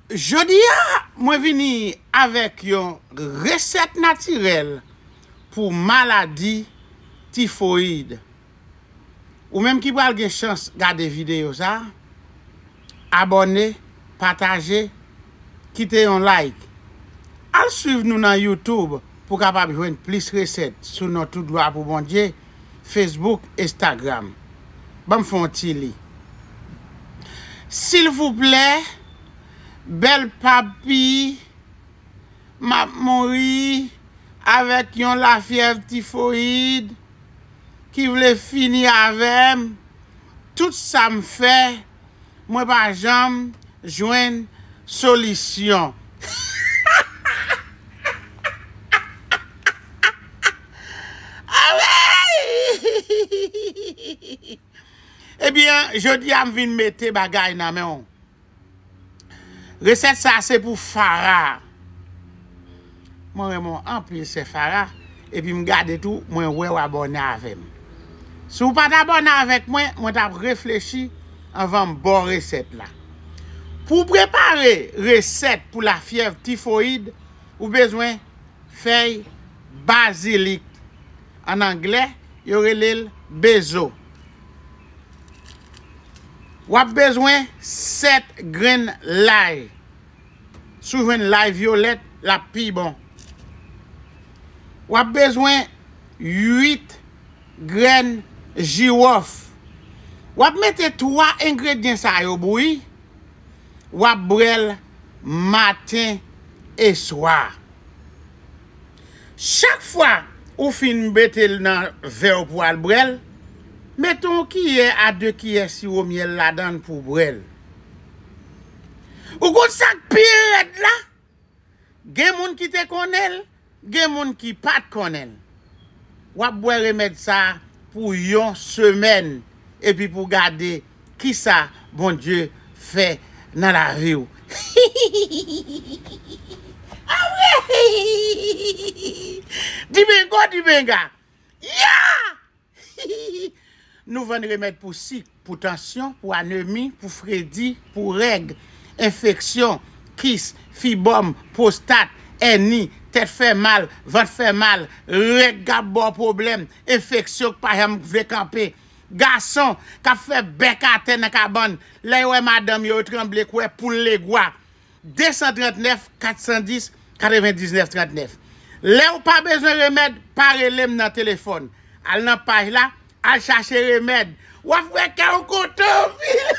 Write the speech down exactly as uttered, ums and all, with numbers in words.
Jodi a, mwen vini avèk yon resèt natirèl pou maladi tifoyid. Ou menm ki pral gen chans gade videyo sa, abòne, pataje, kite yon like. Al swiv nou nan YouTube pou w kapab jwenn plis resèt sou non Tout Glwa pou Bondye, Facebook, Instagram. Ban m fè yon ti li. Silvouplè, bèl papi, m ap mouri avèk yon lafyèv tifoyid ki vle fini avè m. Tout sa m fè, mwen pa janm jwenn solisyon. Ebyen, jodi a m vin mete bagay nan men w. Resèt sa se pou Farah. Mwen renmen w anpil, sè Farah. Epi m gade tou, mwen wè w abòne avè m. Si w pa t abòne avèk mwen, mwen t ap reflechi anvan m ba w resèt la. Pou w prepare resèt pou lafyèv tifoyid, ou bezwen fèy bazilik. An anglè, yo rele l bezo. W ap bezwen sèt grenn lay. Si w jwenn lay vyolèt, l ap pi bon. W ap bezwen uit grenn jiwòf. W ap mete twa engredyan sa yo bouyi. W ap bwè l maten e swa. Chak fwa ou fin mete l nan vè w pou w al bwè l, mete yon kiyè a de kiyè siwo myèl ladan l pou w bwè l. Ou konn sa k pi rèd la? Gen moun ki te konnen l, gen moun ki pa t konnen l. W ap bwè remèd sa a pou yon semèn, epi pou w gade kisa Bondye fè nan lavi w. Awe! Dibengo, dibenga! Ya! Nou vann remèd pou sik, pou tansyon, pou anemi, pou fredi, pou règ, enfeksyon, kis, fibòm, pwostat, èni, tèt fè mal, vant fè mal, règ k ap ba w pwoblèm, enfeksyon k pa janm vle kanpe, gason k ap fè bèk atè nan kabann, lè yo wè madanm yo, yo tranble kwè poul legwa. De san trannèf, kat san dis, katrevendiznèf trannèf. Lè w pa bezwen remèd, pa rele m nan telefòn. Al nan paj la, al chache remèd. W ap wè kè w kontan anpil.